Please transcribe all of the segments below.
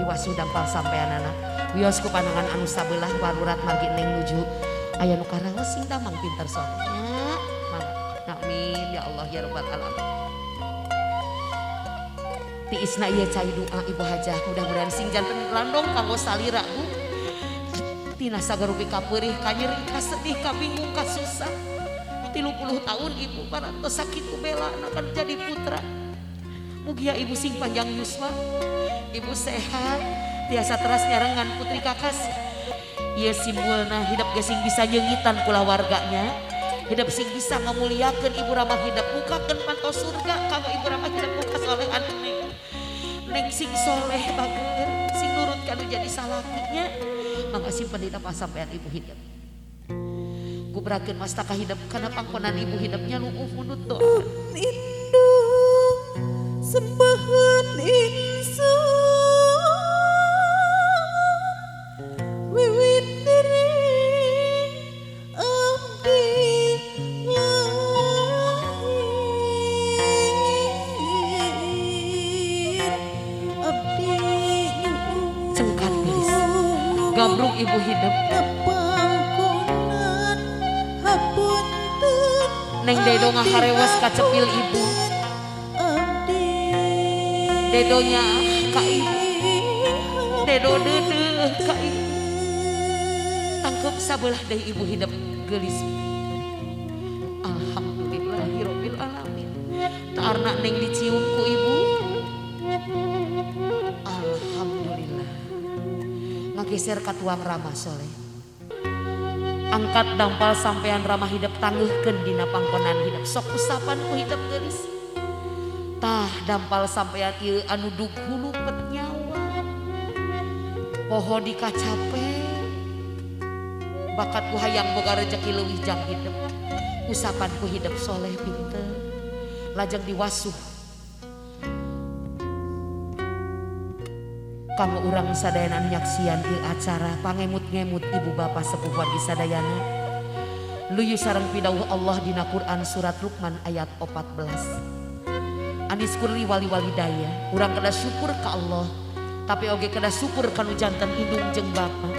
Diwasuh dampal sampeanana. Wios ku panangan anu sabelah warurat margi neng nuju aya nu karaos sing damang pinter solehnya. Mangga. Amin ya Allah ya rabbal alamin. Tiisna ieu cai doa Ibu Hajah mudah-mudahan sing janten landong kanggo salira Bu. Tina sagarupi kapeurih kanyeri kasedih kabingung kasusah. 30 tahun ibu parantos sakitu belana kan jadi putra. Mugia ibu sing panjang yuswa, ibu sehat, tiasa teras nyarengan putri kakas. Ieu simbulna hidup ge sing bisa nyeungitan kulawarganya. Hidup sing bisa ngamuliakeun ibu ramah hidup bukakeun panto surga kanggo ibu ramah hidup buka solehan neng. Neng sing soleh bager, sing nurut kanu jadi salakinya. Mangga simpen dina pasampean ibu hidup. Gubrakeun mastaka hidup kana pangkonan ibu hidupnya luuh mundut doa. Indung sembahan insun wiwit diri abdi lahir abdi nyuhun Cengkat gelis gabruk ibu hidup pangkonan hapunten Neng Dedo ngaharewes kacepil ibu. Dedonya ka ibu, Dedo deudeuh ka ibu. Tangkep sabelah deui ibu hidup geulis. Alhamdulillahirabbil alamin. Taarna neng dicium ku ibu. Alhamdulillah. Ngageser ka tuang ramah soleh. Angkat dampal sampean ramah hidup tangeuhkeun dina pangkonan hidup. Sok usapan ku hidup geulis. Tah dampal sampean ieu anu dug hulu pet nyawa. Poho dikacape. Bakat ku hayang boga rejeki leuwih jang hidup. Usapan ku hidup soleh pinter. Lajeng diwasuh. Kanggo urang sadayana anu nyaksian ieu acara pangemut-ngemut ibu bapa sepuh wargi sadayana. Luyu sareng pidawuh Allah dina Quran surat Luqman ayat 14. Anis kurli wali-wali daya, urang kada syukur ka Allah, tapi oge kada syukur kanu janten indung jeung bapa.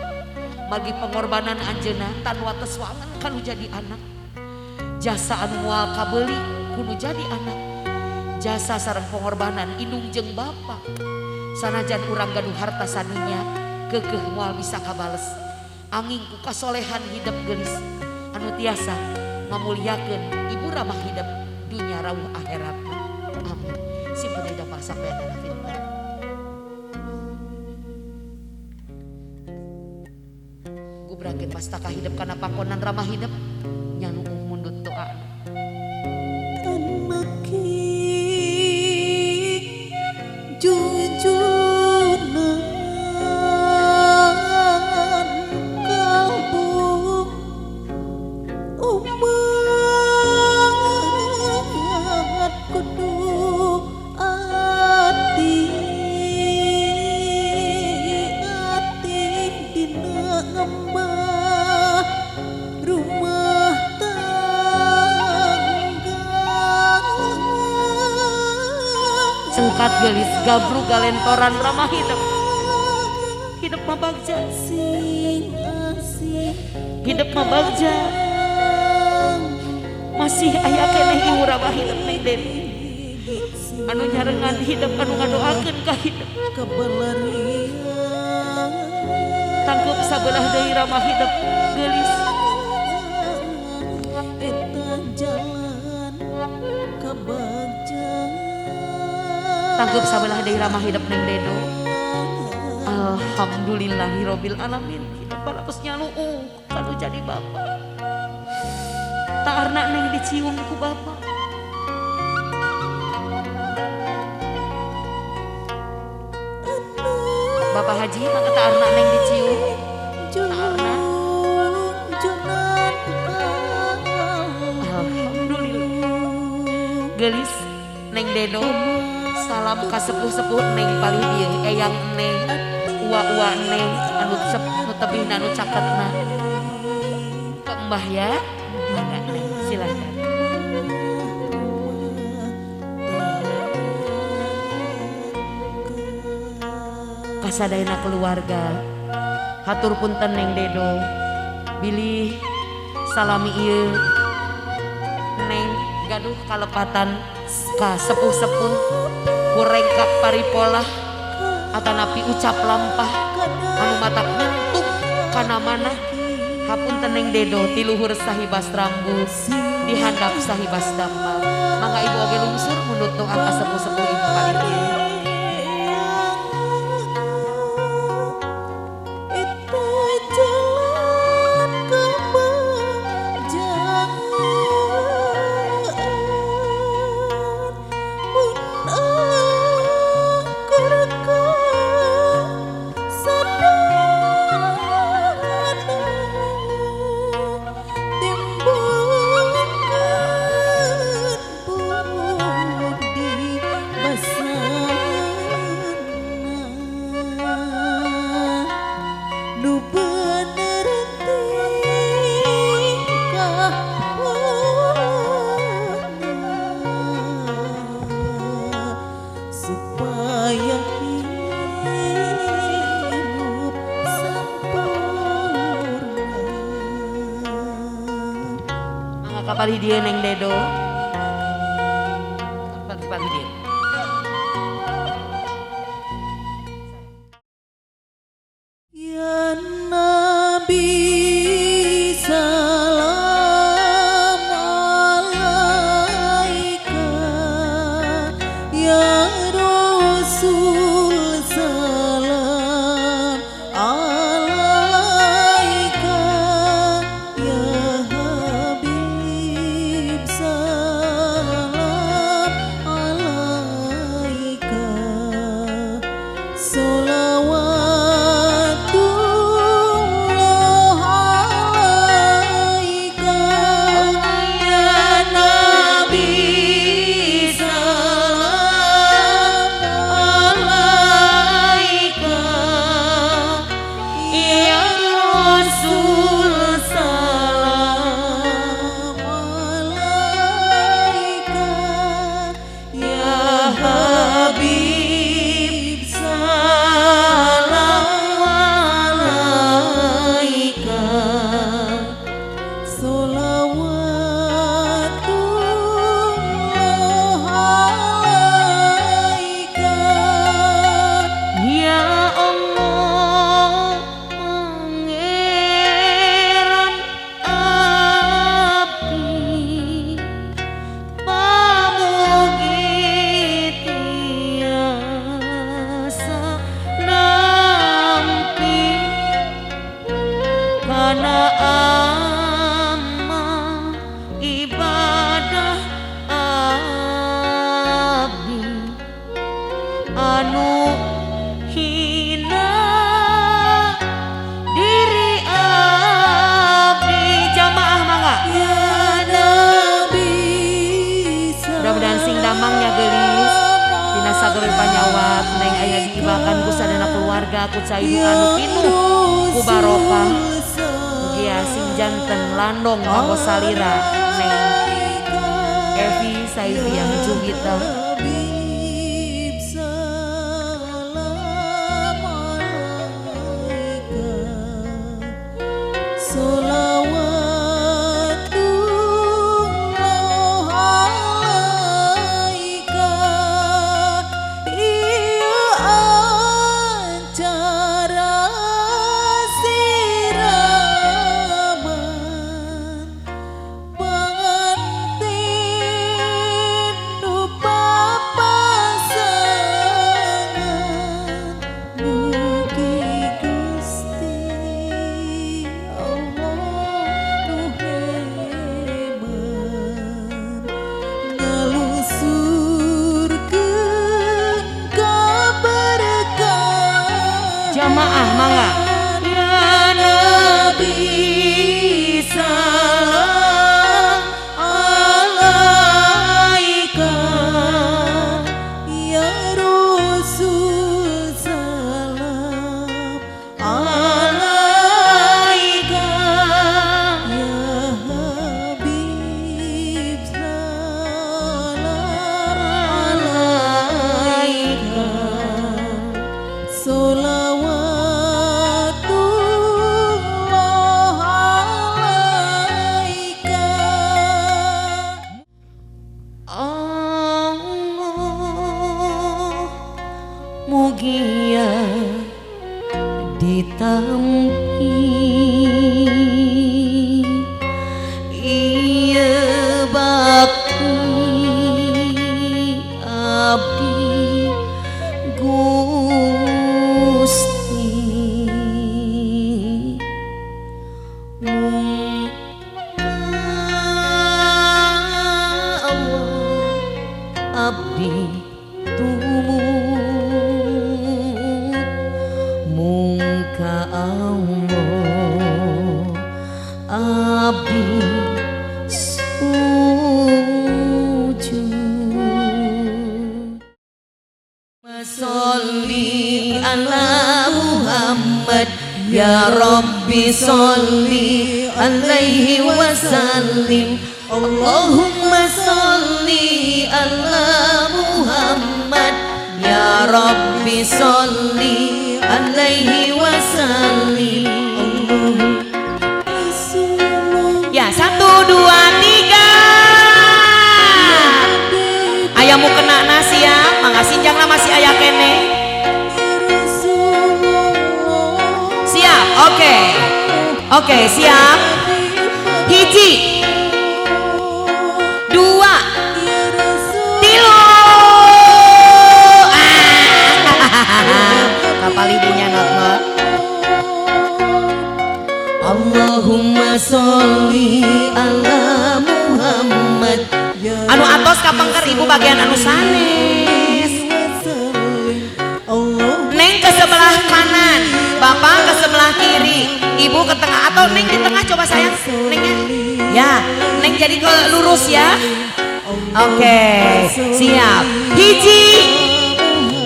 Margi pengorbanan anjeunna tan wates wangen kanu jadi anak. Jasa anu moal kabeuli kudu jadi anak. Jasa sareng pengorbanan indung jeung bapa. Sanajan urang gaduh harta sadunya, keukeuh moal bisa kabales. Anging ku kasolehan hidup geulis anu tiasa ngamuliakeun ibu ramah hidup dunya rauh akhirat. Amin. Simpen deui dampal sampean pinter. Gubrakeun pastaka hidup kana pangkonan ramah hidup nyanu mundut doa. Anaki jujunan kalbu umat kudu ati ati dina ngembah rumah tangga. Cengkat geulis gabru galentoran ramah hidup. Hidup mah bagja, Sing asih hidup mah bagja. Masih aya keneh ibu ramah hidup Neng Dewi. Anu nyarengan hidup anu ngadoakeun ka hidup. Kabalarian Tangkep sabelah deui ramah hidup geulis. Eta jalan kabagja. Tangkep sabelah deui ramah hidup Neng Dedo. Alhamdulillahirabbil alamin. Hidup baratos nyaluuh kanu jadi bapa. Taarna neng dicium ku bapa. Bapak Haji maka taarna neng dicium. Taarna. Alhamdulillah. Geulis Neng Dedo. Salam ka sepuh-sepuh neng palih dieu eyang neng, uwa-uwa neng anu nu tebihna anu caketna. Ke Mbah ya, mangga neng silakan. Kasadayana keluarga. Hatur punten Neng Dedo. Bilih salami ieu Neng gaduh kalepatan ka sepuh-sepuh kurengkak paripolah atanapi ucap lampah anu matak nyentuh kana manah. Hapunten Neng Dedo tiluhur sahibas rambu dihandap sahibas dampal. Mangga ibu oge lungsur mundut doa ka sepuh-sepuh ibu palih. Kapalih dia Neng Dedo. Kapalih dia. Ya Nabi salam alaika, ya Rasul salam alaika, ya Habib salam alaika, sholawatullah alaika, ya Nabi salam alaika, ya Rasul salam alaika, ya Habib salam alaika, sholawatullah alaika, Ya Allah Pangeran abdi pamugi tiasa nampi kana amal ibadah abdi anu hina diri abdi. Jamaah mangga. Ya Nabi Mudah-mudahan sing damangnya geulis dina sagala panyawat Neng aya diibakan ku sadana keluarga ku cai anu pinuh ku barokah. Mugia sing janten landong kanggo salira Neng Evi Saifiah Juwita. Habib salam alaika, sholawatullah alaika, ieu acara siraman pengantin nu Mugia ditampi ieu bakti abdi Gusti mung ka Allah abdi tumut mung ka Allah abdi sujud. Sholli ala Muhammad ya Rabbi sholli alaihi wasallim. Allahumma sholli ala Muhammad ya Rabbi sholli alaihi wasallim. Ya, satu, dua, tiga. Aya mukena nasi ya, mangga sinjangna masih aya keneh. Siap, oke. Oke, siap. Hiji, dua, tilu. Ah, kapal ibunya not mah. Allahumma sholli ala Muhammad. Anu atos kapengker, ibu bagian anu sanes. Neng ke sebelah kanan, bapak ke sebelah kiri, ibu ke tengah atau neng di tengah, coba sayang, nengnya. Ya, neng jadi ke lurus ya. Oke, siap. Hiji,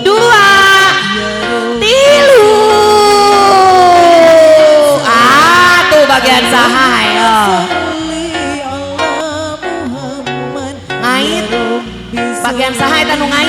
dua, tilu. Ah, tuh bagian saha ayo. Ngait. Bagian saha eta nu ngait?